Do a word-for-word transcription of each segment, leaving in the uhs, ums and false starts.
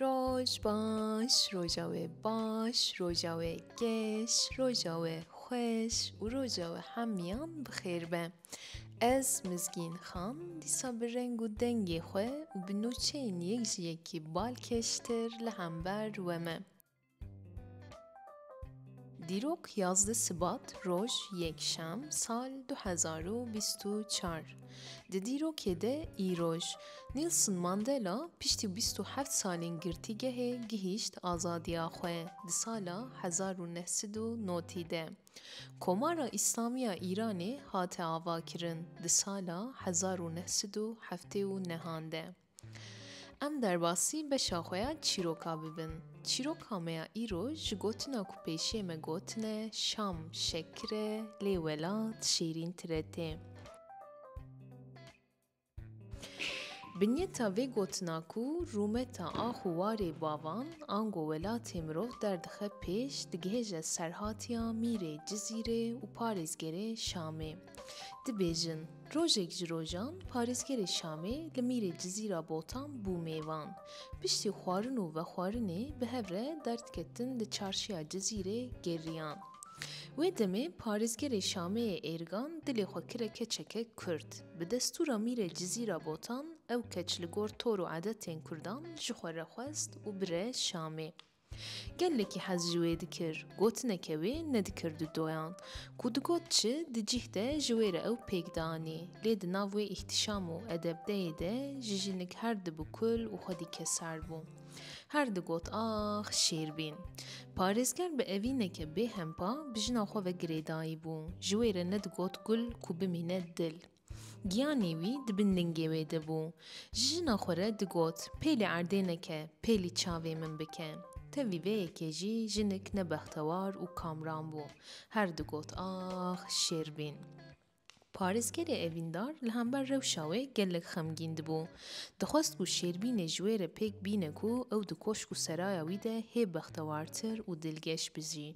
Roj baş, roja we baş, roja we geş, roja we xweş û roja we hemiyan bi xêr be. Ez Mizgîn Xan, dîsa bi reng û dengê xwe û bi nûçeyên yek ji yekî balkêştir li hember we me. Dîrok, yazdeh Sibat, roj, yekşem, sal du hezar û bîst û çar. Di dîrokê de îroj, Nelson Mandela piştî bîst û heft salên girtîgehê gihîşt azadiya xwe di sala hezar û neh sed û notî de. Komara Îslamî ya Îranê hate avakirin di sala hezar û neh sed û heftê û nehan de. Em derbasî beşa xwe ya çîroka bibin. Çîroka me ya îro ji gotina ku pêşiyê me gotine, Şam şekir e, lê welat şêrîntir e tê. Binyeta vê gotina ku rûmeta ax û warê bavan ango welatê mirov derdixe pêş, digihêje serhatiya mîrê Cizîrê û parêzgerê Şamê. Dibêjin, rojek ji rojan parêzgerê Şamê li mîrê Cizîra Botan bû mêvan. Piştî xwarin û vexwarinê bi hev re derdiketin li çarşiya Cizîrê geriyan. Wê demê parêzgerê Şamê yê êrgan dilê xwe kire keçeke Kurd. Bi destûra mîrê Cizîra Botan ew keç li gor tor û edetên Kurdan ji xwe re xwest û bire Şamê. Gelekî hez ji wê dikir, gotineke wê nedikir di doyan. Ku digot çi, di cih de ji wê re ew pêk dianî. Lê di nav wê îhtişam û edebdeyê de ji jinik her dibu kul û xwedî keser bû. Her digot, ax, Şêrbîn. Parêzger bi evîneke bêhempa bi jina xwe ve girêdayî bû. Ji wê re nedigot gul ku bimîne dil. Giyanê wî di bin lingê wê de bû. Ji jina xwe re digot, pêlî erdê neke, pêlî çavê min bike. Tevî vê yekê jî jinik nebextewar û kamran bû. Her digot, ax, Şêrbîn. Parêzgerê evîndar li hember rewşa wê gelek xemgîn dibû. Dixwest ku Şêrbînê ji wê re pêk bîne ku ew di koşk û seraya wî de hê bextewartir û dilgeş bijî.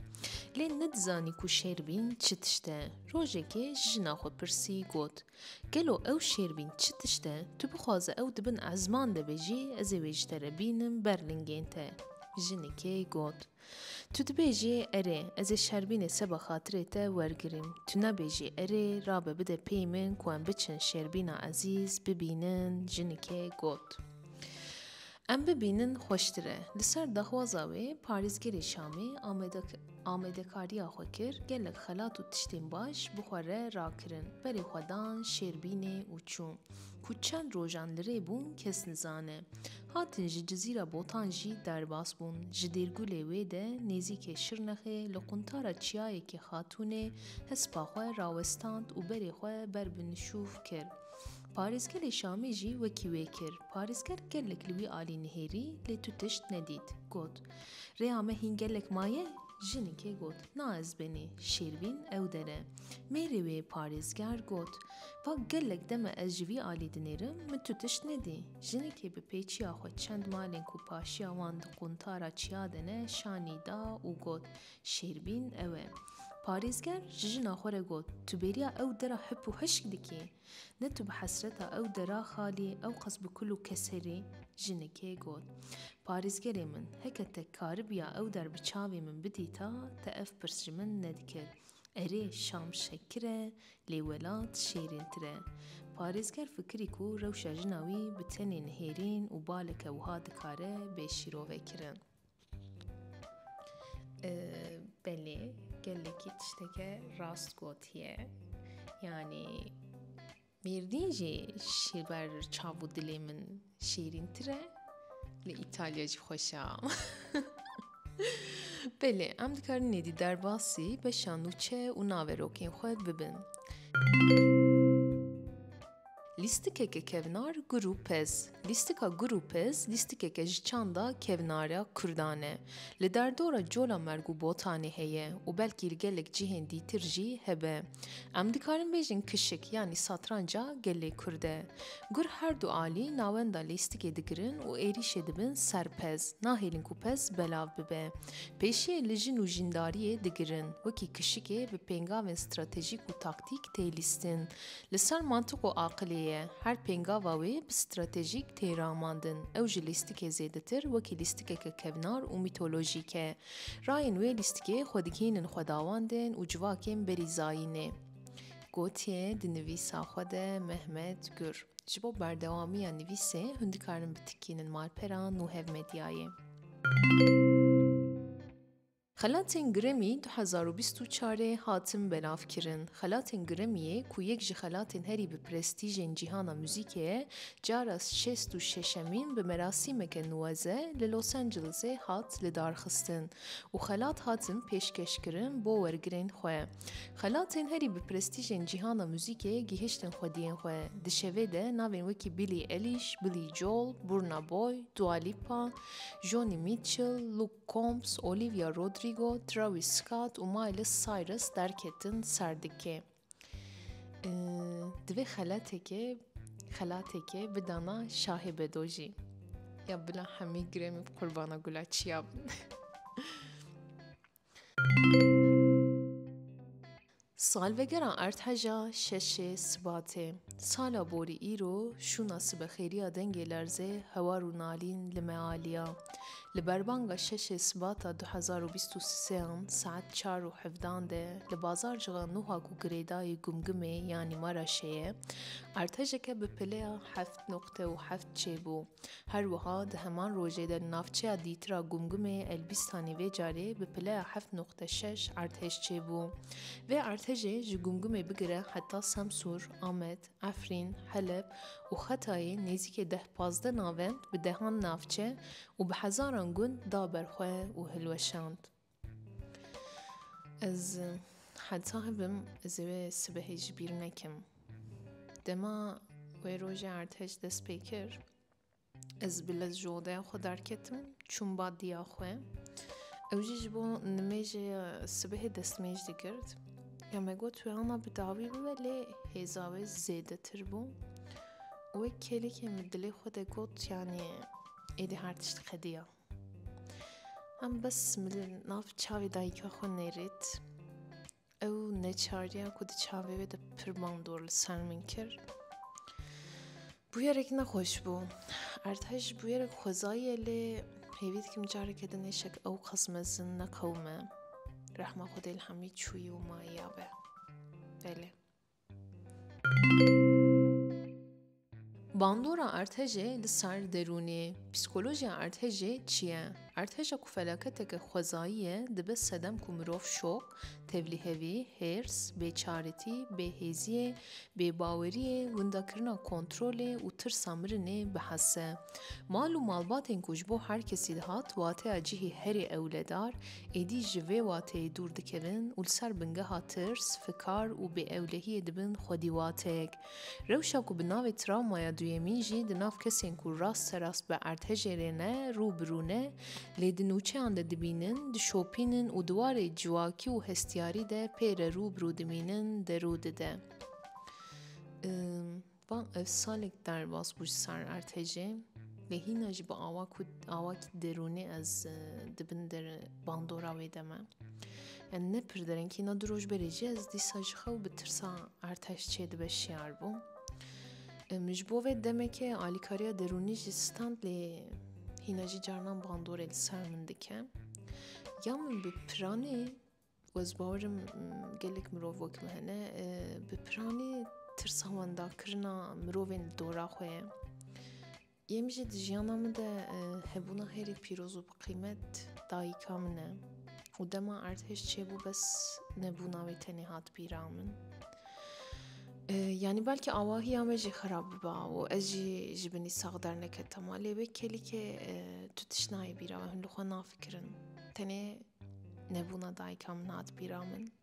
Lê nedizanî ku Şêrbîn çi tişt e. Rojekê ji jina xwe pirsî, got, Gelo ew Şêrbîn çi tişt e? Tu bixwaze ew di bin ezman de be jî, ez ê wê ji te re bînim ber lingên te. Jinikê got, Tu dibêjî, erê, ez ê Şêrbînê seba xatirê te wergirîm. Tu nabêjî, erê, rabe bide pey min ku em biçin Şêrbîna ezîz bibînin, jinikê got. Em bibînin xweştir e. Li ser daxwaza wê parêzgerê Şamê amêdek-, amêdekariya xwe kir, gelek xelat û tiştên baş bi xwe re rakirin, berê xwe dan Şêrbînê û çûn. Ku çend rojan li rê bûn, kes nizane. Hatin ji Cizîra Botan jî derbas bûn. Ji dêrgulê wê de nêzîkê Şirnexê li quntara çiyayekî Xatûnê hespa xwe rawestand û berê xwe ber bi nişûf kir. Parêzgerê Şamê jî wekî wê kir. Parêzger gelek li wî alî nihêrî, lê tu tişt nedît. Got, Rêya me hîn gelek maye? Jinikê got, Na ez benî, Şêrbîn ew der e. Mêrê wê parêzger got, Va gelek dem e ez ji vî alî dinêrim, min tu tişt nedî. Jinikê bi pêçiya xwe çend malên ku paşiya wan di quntara çiya de ne şanî da û got, Şêrbîn ew e. Parêzger ji jina xwe re got, Tu bêriya ew dera hip û hişk dikî? Ne tu bi hesreta ew dera xalî, ew qas bi kul û keserî? Jinikê got, Parêzgerê min, heke te karibiya ew der bi çavê min bidîta, te ev pirs ji min nedikir. Erê, Şam şekir e, lê welat şêrîntir e. Parêzger fikirî ku rewşa jina wî bi tenê nihêrîn û baleke wiha dikare bê şîrove kirin. Ee, belê, gelekî tişteke rast gotiye. Yanî, Mêrdîn jî ji ber çav û dilê min şêrîntir e, li Îtalya jî xweş e. Belê, em dikarin êdî derbasî beşa nûçe û naverokên xwe bibin. Lîstikeke kevnar, gur û pez. Lîstika gur û pez, lîstikeke ji çanda kevnara kurdan e. Li derdora Colemêrg û Botanê heye û belkî li gelek cihên dîtir jî hebe. Em dikarin bêjin kişik, yanî satranca gelê kurd e. Gur her du alî navenda lîstikê digirin û êrîşê dibin ser pez, nahêlin ku pez belav bibe. Pêşiyê li jin û jindariyê digirin, wekî kişikê bi pêngavên stratejîk û taktîk tê lîstin. Li ser mantiq û aqilê ye. Her pêngava wê bi stratejîk tê ramandin. Ew ji lîstikê zêdetir wekî lîstikeke kevnar û mîtolojîk e. Rayên wê lîstikê xwe digihînin xwedawandên û civakên berî zayînê. Gotiye di nivîsa xwe de Mehmet Gur. Ji bo berdewamiya nivîsê hûn dikarin bitikînin malpera Nûhev Medyayê. Xelatên Grammy du hezar û bîst û çarê hatin belavkirin. Xelatên Grammyê ku yek ji xelatên herî bi prestîjên cîhana muzîkê ye, cara şêst û şeşemîn bi merasîmeke nuweze li Los Angelesê hat lidarxistin û xelat hatin pêşkêşkirin bo wergirên xwe. Xelatên herî bi prestîjên cîhana muzîkê gihiştin xwediyên xwe. Di şevê de navên wekî Billie Eilish, Billy Joel, Burna Boy, Dua Lipa, Joni Mitchell, Luke Combs, Olivia Rodrigo, Travis Scott û Miley Cyrus derketin ser dikê. Ee, divê xelateke, xelateke bidana Şahê Bedo jî. Ya bila hemî Grammy bi qurbana gula çiya bin. Salvegera erdheja şeşê Sibatê. Sala borî îro şûna sibexêriya dengê lerzê hewar û nalîn li me aliya. Li berbanga şeşê Sibata du hezar û bîst û sê an saet çar û hevdan de li bazarcixê Nuha ku girêdayî Gumgumê yanî Maraşê ye, erdhejeke bi pileya heft noqte û heft çêbû. Her wiha di heman rojê de li navçeya dîtira Gumgumê Elbîstanê vê carê bi pileya heft noqte şeş erdhej çêbû. Vê erdhejê ji Gumgumê bigire heta Semsûr, Amed, Efrîn, Heleb û Xetayê nêzîkê deh pazdeh navend bi dehan navçe û bi hezaran gund da ber xwe û hilweşand. Ez heta hebim, ez ê wê sibehê ji bîr nekim. Dema wê rojê erdhej dest pê kir, ez bi lez ji odeya xwe derketim, çûm ba diya xwe. Ew jî ji bo nimêjê sibehê destmêj digirt. Ya me got, wê ana bi dawî bibe, lê hêza wê zêdetir bû. Wek kêlekê min dilê xwe de got, yanî êdî her tişt qediya. Em bes min li nav çavê dayika xwe nêrît. Ew neçariya ku di çavê wê de pir bandor li ser min kir. Bûyerek nexweş bû. Erdhej bûyerek xwezayî ye, lê hêvî dikim careke din êşek ew qas mezin neqewime. Rehma Xwedê li hemî çûyî û mayiya be. Belê. Bandora erdhejê li ser derûnê. Psîkolojiya erdhejê çi ye? Erdheja ku felaketeke xwezayî ye, dibe sedem ku mirov şok, tevlîhevî, hêrs, bêçaretî, bêhêziyê, bêbaweriyê, windakirina kontrolê û tirsa mirinê bihese. Mal û malbatên ku ji bo her kesî dihat wateya cihê herî ewledar, êdî ji vê wateyê dûr dikevin û li ser bingeha tirs, fikar û bêewlehiyê dibin xwedî wateyek. Rewşa ku bi navê travmaya duyemîn jî di nav kesên ku rasterast bi erdhejê re ne, rû bi rû ne, lê di nûçeyan de dibînin, dişopînin û di warê civakî û hestiyarî de pê re rû bi rû dimînin, derû dide. Im, Van ev salek derbas bû ji ser erdhejê, lê hîna jî bi awa ku, awakî derûnî ez, e, di bin der bandora wê de me. Yani ne pir dereng, hîna du roj berê jî ez dîsa ji xew bi tirsa erdhej çê dibe şiyar bûm. Em, ji bo vê demekê alîkariya derûnî jî stand, lê hîna jî carnan bandorê li ser min dike. Ya min bi piranî, ez bawerim, m, gelek mirov wek me hene, e, bi piranî tirsa wendakirina mirovên li dora xwe ye. Yê min jî di jiyana min de, e, hebûna herî pîroz û bi qîmet dayika min e. Û dema erdhej çêbû, bes nebûna wê tenê hat bîra min. E, yanî belkî awahiya me jî xirab biba û ez jî ji binî sax derneketama, lê wê kelîkê, e, tu tişt nayê bîra we, hûn li xwe nafikirin. Tenê nebûna dayika min hat bîra min.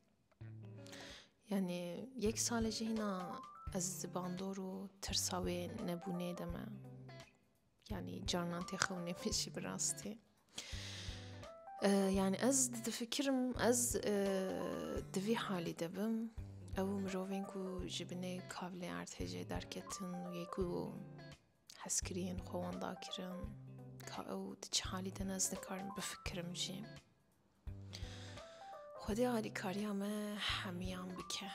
Yani yek sal e jî hîna ez bandor û tirsa wê nebûnê de me. Yani carnan têxewnê min jî bi rastî. E, yani ez difikirim, ez, e, di vî halî de bim. Ew mirovên ku ji binê kavlê erdhejê derketin û yê ku hezkiriyên xwe wenda kirin, ka ew di çi halî de ne, ez nikarim bifikirim jî. Xwedê alîkariya me hemiyan bike.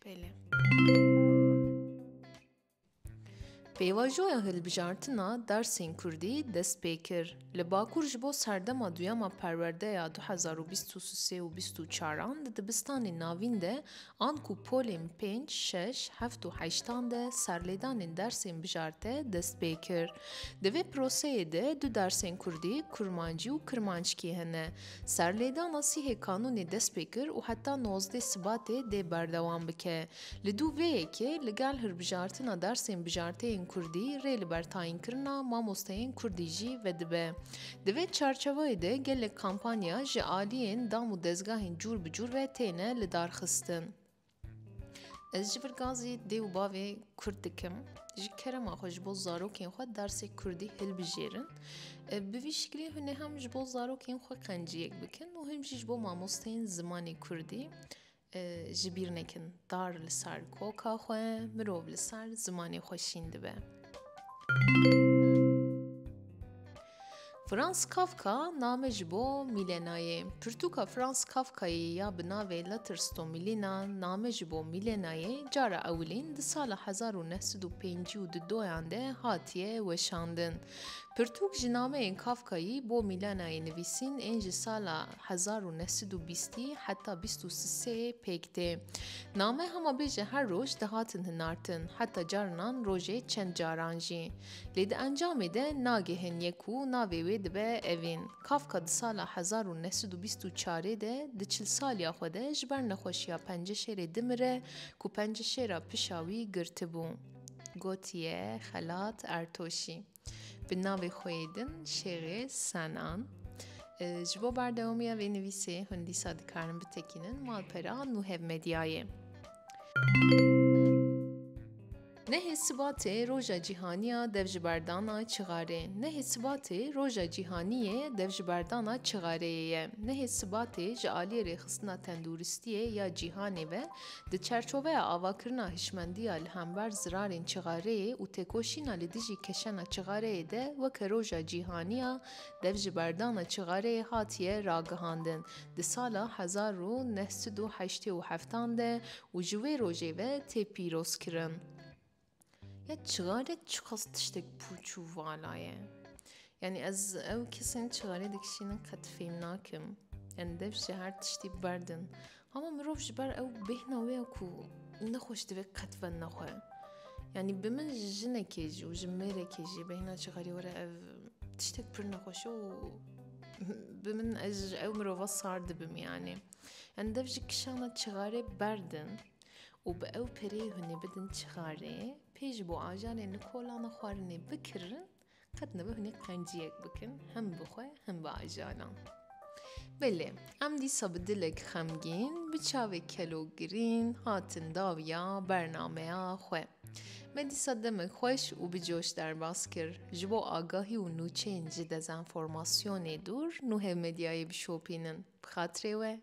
Belê. Pêvajoya hilbijartina dersên kurdî dest pê kir. Li Bakur ji bo serdema duyema perwerdeya du hezar û bîst û sê û bîst û çaran di dibistanên navîn de an ku polên pênc, şeş, heft û heştan de serlêdanên dersên bijarte dest pê kir. Di vê proseyê de du dersên kurdî, kurmancî û kirmanckî hene. Serlêdana sîhê kanûnê dest pê kir û heta nozdeh Sibatê dê berdewam bike. Li dû vê yekê li gel hilbijartina dersên bijarteyên kurdî rê li ber tayînkirina mamosteyên kurdî jî vedibe. Di vê çarçeveyê de gelek kampanya ji aliyên dam û dezgahên cûr bi cûr ve têne lidarxistin. Ez ji vir gazî dê û bavê kurd dikim. Ji kerema xwe ji bo zarokên xwe dersê kurdî hilbijêrin. E, bi vî şiklî hûn ê hem ji bo zarokên xwe qenciyek bikin û hem jî ji bo mamosteyên zimanê kurdî. E, ji bîr nekin, dar li ser koka xwe, mirov li ser zimanê xwe şîn dibe. Franz Kafka, Name ji bo Milenayê. Pirtûka Franz Kafkayê ya bi navê Letters to Milena, Name ji bo Milenayê, cara ewilîn di sala hezar û neh sed û pêncî û dudoyan de hatiye weşandin. Pirtûk ji nameyên Kafkayî bo Milenayê nivîsîn ên ji sala hezar û neh sed û bîstî heta bîst û sisê pêk tê. Name hema bêje her roj dihatin hinartin, heta carinan rojê çend caran jî. Lê di encamê de nagihin yek û navê wê dibe Evîn. Kafka di sala hezar û neh sed û bîst û çarê de di çil saliya xwe de ji ber nexweşiya penceşêrê dimire ku penceşêra pişa wî girtibû. Gotiye Xelat Ertoşî. Bi navê xwe yê din Şêxê Senan. E, ji bo berdewamiya vê nivîsê hûn dîsa dikarin bitekînin malpera Nûhev Medyayê. Nehê Sibatê Roja Cîhanî ya Devjiberdana Çixarê. Nehê Sibatê Roja Cîhanî yê Devjiberdana Çixareyê ye. Nehê Sibatê ji aliyê Rêxistina Tenduristiyê ya Cîhanê ve di çerçoveya avakirina hişmendiya li hember zirarên çixareyê û têkoşîna li dijî keşena çixareyê de weke Roja Cîhanî ya Devjiberdana Çixareyê hatiye ragihandin di sala hezar û neh sed û heştê û heftan de û ji wê rojê ve tê pîrozkirin. Ya çixare çiqas tiştek pûç û vala ye. Yani ez ew kesên çixarê dikişînin qet fêm nakim. Yani dev ji her tiştî berdin. Hema mirov ji ber ew bêhna wê ya ku nexweş divê qet venexwe. Yani bi min ji jinekê jî û ji mêrekê jî bêhna çixarê were ev tiştek pir nexweş e û bi min ez ji ew mirova sar dibim yani. Yani dev ji kişana çixarê berdin û bi ew pereyê hûn ê bidin çixarê, pê ji bo ajanên li kolana xwarinê bikirin, qet nebe hûn ê qenciyek bikin, hem bi xwe, hem bi ajanan. Belê, em dîsa bi dilek xemgîn, bi çavek kelogirîn hatin dawiya bernameya xwe. Me dîsa demek xweş û bi coş derbas kir. Ji bo agahî û nûçeyên ji dezenformasyonê dûr, Nûhev Medyayê bişopînin. Bi xatirê we.